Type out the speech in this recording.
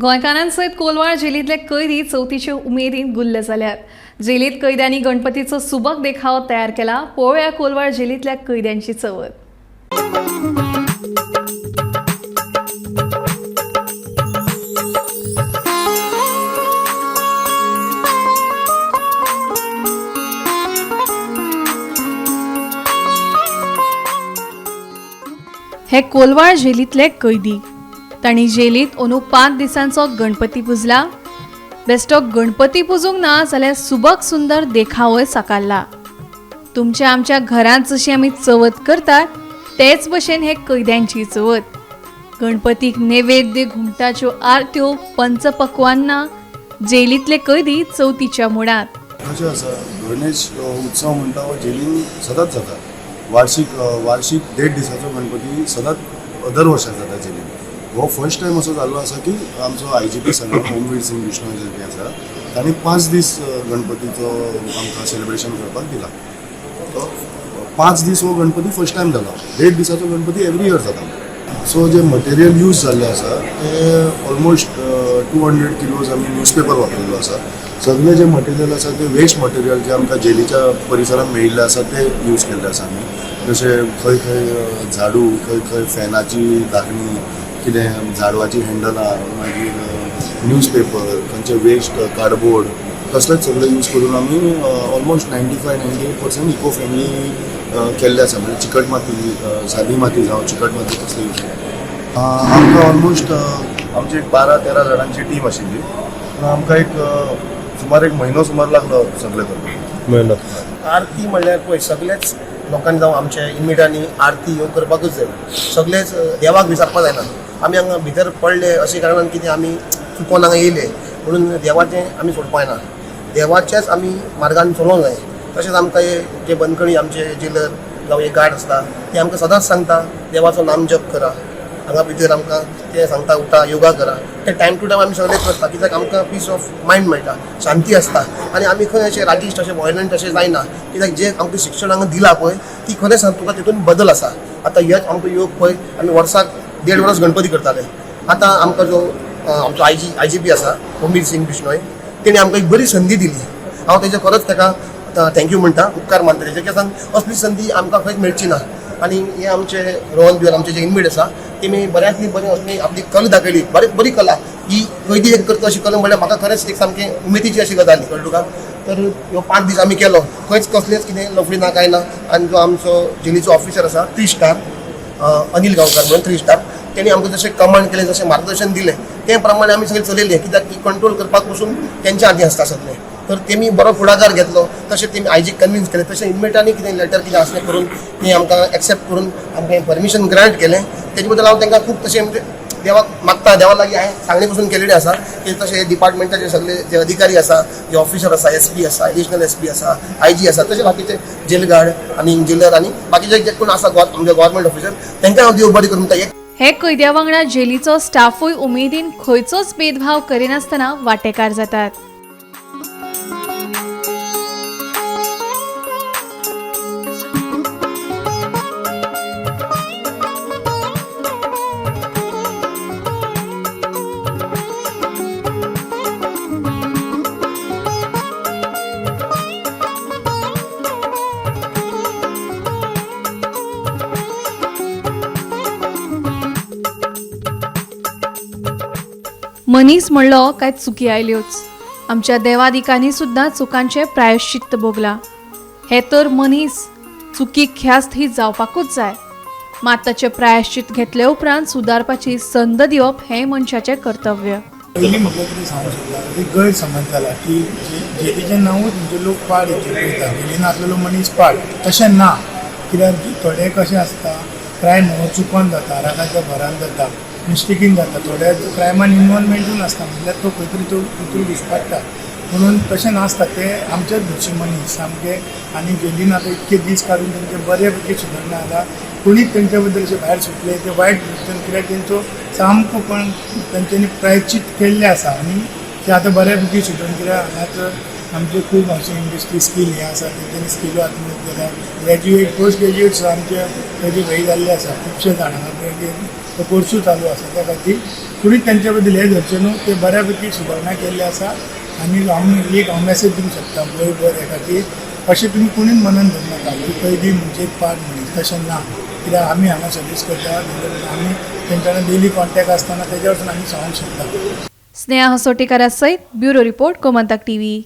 गोंयकारांसयत कोलवाळ जेलींतले कैदी चवथीचे उमेदीन गुल्ल जाल्यात. जेलींत कैद्यांनी गणपतीचो सुबक देखाव तयार केला. पळोवया कोलवाळ जेलींतल्या कैद्यांची चवथ. हे कोलवाळ जेलींतले कैदी तांणी जेलींत अंदू 5 दिसांचो गणपती पुजला. बेस्टो गणपती पुजूंक ना जाल्यार सुबक सुंदर देखावोय साकारला. तुमच्या आमच्या घरांत जशी आमी चवथ करतात तेच भशेन हे कैद्यांची चवथ. गणपतीक नैवेद्य, घुमटाच्यो आरत्यो, पंचपक्वान्नां. जेलींतले कैदी चवथीच्या मुडांत. कशें आसा, गणेश उत्सव म्हणटा हो जेलीन सदांच जाता. वार्षिक 1.5 दिसाचो गणपती सदांच दर वर्सा जाता जेलीन. हो फर्स्ट टायम असो जाल्लो आसा की आमचो IGP sir Omveer Singh Bishnoi जे आसा तांणी 5 दीस गणपतीचो आमकां सेलिब्रेशन करपाक दिला. तो 5 दीस हो गणपती फर्स्ट टायम जाला. 1.5 दिसाचो गणपती एवरी इयर जाता. सो जे मटेरियल यूज जाल्लें आसा ते ऑलमोस्ट 200 किलोज आमी न्यूजपेपर वापरिल्लो आसा. सगळें जे मटेरियल आसा ते वेस्ट मटेरियल जे आमकां जेलीच्या परिसरांत मेळिल्लें आसा ते यूज केल्ले आसा आमी. जशें खंय खंय झाडू, खंय खंय फॅनाची धाकणी, कितें झाडवाची हँडलां, मागीर न्यूजपेपर, खंयचे वेस्ट कार्डबोर्ड, तसलेच सगळें यूज करून आमी ऑलमोस्ट 95-98% इको फ्रेंडली केल्लें आसा. म्हणजे चिकट माती, सादी माती जावं चिकट माती तसली यूज केली. आमकां ऑलमोस्ट आमची एक 12-13 जाणांची टीम आशिल्ली. पूण आमकां एक सुमार 1 म्हयनो सुमार लागलो सगळें करपाक. मेहनत आरती म्हणल्यार पळय सगळेच लोकांनी जावं आमच्या इमिटांनी आरती ह्यो करपाकूच जाय. सगळेच देवाक विसरपाक जायना. आमी हांगा भितर पडले अशे कारणान कितें आमी चुकोन हांगा येयले म्हणून देवाचें आमी सोडपाक जायना. देवाच्याच आमी मार्गान चलोवंक जाय. तशेंच आमकां हे जे बंदखणी आमचे जेलर जावं हे गार्ड आसता ते आमकां सदांच सांगता देवाचो नाम जप करा. हांगा भितर आमकां ते सांगता उठा योगा करा. ते टायम टू टायम आमी सगळें करता कित्याक आमकां पीस ऑफ मायंड मेळटा, शांती आसता आनी आमी खंय अशें रागिश्ट अशें वॉयलंट अशें जायना कित्याक जे आमकां शिक्षण हांगा दिलां पळय ती खरें सांग तुका तितून बदल आसा. आतां हेच आमकां योग पळय आमी वर्साक 1.5 वर्स गणपती करताले. आतां आमकां जो आमचो IGP आसा ओमवीर सिंग बिश्नोय तेणी आमकां एक बरी संदी दिली. हांव तेजे खरोच ताका thank you म्हणटा, उपकार मानता तेजे. कित्याक सांग असली संदी आमकां खंयच मेळची ना. आनी हे आमचे रोहन बियर आमचे जे इनमेट आसा तेमी बऱ्यांतली बरी असली आपली कला दाखयली. बरी बरी कला ही कैदी एक करता अशी कला म्हणल्यार म्हाका खरेंच एक सामकें उमेदीची अशी गजाल कळ्ळें तुका. तर ह्यो 5 दीस आमी केलो, खंयच कसलेंच कितें लफडी ना कांय ना. आनी जो आमचो जेलीचो ऑफिसर आसा 3 स्टार अनिल गांवकार म्हणून 3 स्टार तेणी आमकां जशें कमांड केलें, जशें मार्गदर्शन दिलें ते प्रमाणे आमी सगळें चलयलें. कित्याक की कंट्रोल करपाक पसून तेंच्या हातीन आसता सगळें. तर तेमी बरो फुडाकार घेतलो, तशें तेमी आयजीक कन्विन्स केलें, तशें इनमेटांनी कितें लेटर कितें आसलें करून तें आमकां एक्सेप्ट करून आमकां परमिशन ग्रांट केलें. तेजे बद्दल हांव तांकां खूब तशें म्हणजे देवाक मागता, देवा लागीं हांवें सांगणी पसून केलेली आसा की तशें डिपार्टमेंटाचे सगळे जे अधिकारी आसा, जे ऑफिसर आसा, SP आसा, एडिशनल SP आसा, IG आसा, तशें बाकीचे जेल गार्ड आनी जेलर आनी बाकीचे जे कोण आसा आमचे गव्हर्मेंट ऑफिसर तांकां हांव देव बरें करूं म्हणटा. हे कैद्या वांगडा जेलीचो स्टाफूय उमेदीन खंयचोच भेदभाव करिनासतना वांटेकार जातात. मनीस म्हणलो काय चुकी आयल्योच. आमच्या देवादिकांनी सुद्दां चुकांचें प्रायश्चित्त भोगलां. हे तर मनीस चुकी ख्यास्त ही जावपाकूच जाय. मात ताचें प्रायश्चित घेतले उपरांत सुदारपाची संद दिवप हें मनशाचें कर्तव्य. पयलीं म्हटल्यार कितें सांगूंक सोदता, एक गैरसमज जाला की जेलीचें नांवूच म्हणजे लोक पाड हेचेर पळयता, जेलीन आसलेलो मनीस पाड. तशें ना. कित्याक थोडे कशें आसता, क्रायम हो चुकोन जाता, रागाच्या भरान जाता, मिस्टेकीन जाता. थोड्या क्रायमान इनवॉल्वमेंटूय नासता, म्हणल्यार तो खंय तरी तो भितर घुसपडटा. म्हणून तशें नासता. ते आमच्याच घरचे मनीस सामके. आनी जेलीन आतां इतके दीस काडून तेंचे बरे पैकी सुदारणा जाला. कोणीच तेंच्या बद्दल अशें भायर सुटले ते वायट वृत्तीन, कित्याक तेंचो सामको कोण तेंच्यांनी प्रायश्चित केल्लें आसा आनी ते आतां बऱ्या पैकी सुटून. कित्याक हांगासर आमचे खूब अशे इंडस्ट्री स्कील हे आसा, तेंच्यांनी स्किलो आत्मसात केल्या. ग्रॅज्युएट, पोस्ट ग्रॅज्युएट सुद्दां आमचे ताजे भाई जाल्ले आसा खुबशे जाण हांगा. तो कोर्सूय चालू आसा. त्या खातीर कोणीच तेंच्या बद्दल हें धरचें न्हू. ते बऱ्या पैकी सुदारणा केल्ली आसा आनी हांव एक हांव मॅसेज दिवंक शकता गोंयभर हे खातीर, अशें तुमी कोणीच मनान धरूं नाका की कैदी म्हणजे एक पाड मनीस, तशें ना. कित्याक आमी हांगा सर्वीस करता, आमी तेंच्या कडेन डेली कॉन्टेक्ट आसतना तेज्या वरसून आमी सांगूंक शकता. स्नेहा हसोटीकारा सयत ब्युरो रिपोर्ट, गोमंतक टीव्ही.